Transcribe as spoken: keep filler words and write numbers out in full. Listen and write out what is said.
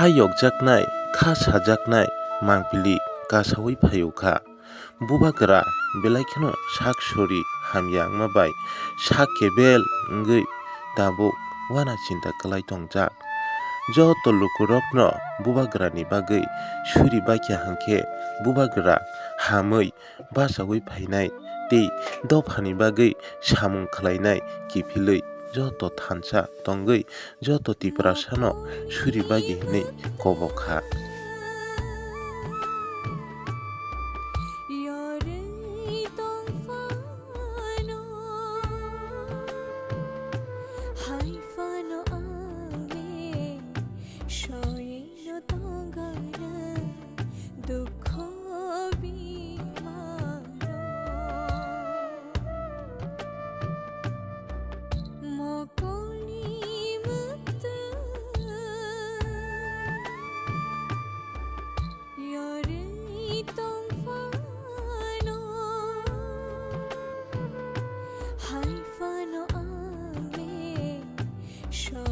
Kha yokjaknai, kha sajaknai mangpili kasaui phaio kha. Bubagra belai kheno sak sori hamya wngma bai sak kebel wngwi tabuk uana chinta kwlai tongjak. Joto lukurokno bubagrani bagwi suri bakya hwnkhe bubagra hamwi bachaui phainai tei dophani bagwi samung khlainai kiphilwi joto thansa tongwi joto Tiprasano suri bagi hwnwi kobok kha. Yorwi tongphano, hai phano ang soino tongana dukho bimaro. Mokolni mwktwi yorwi tongphano, hai phano ang soino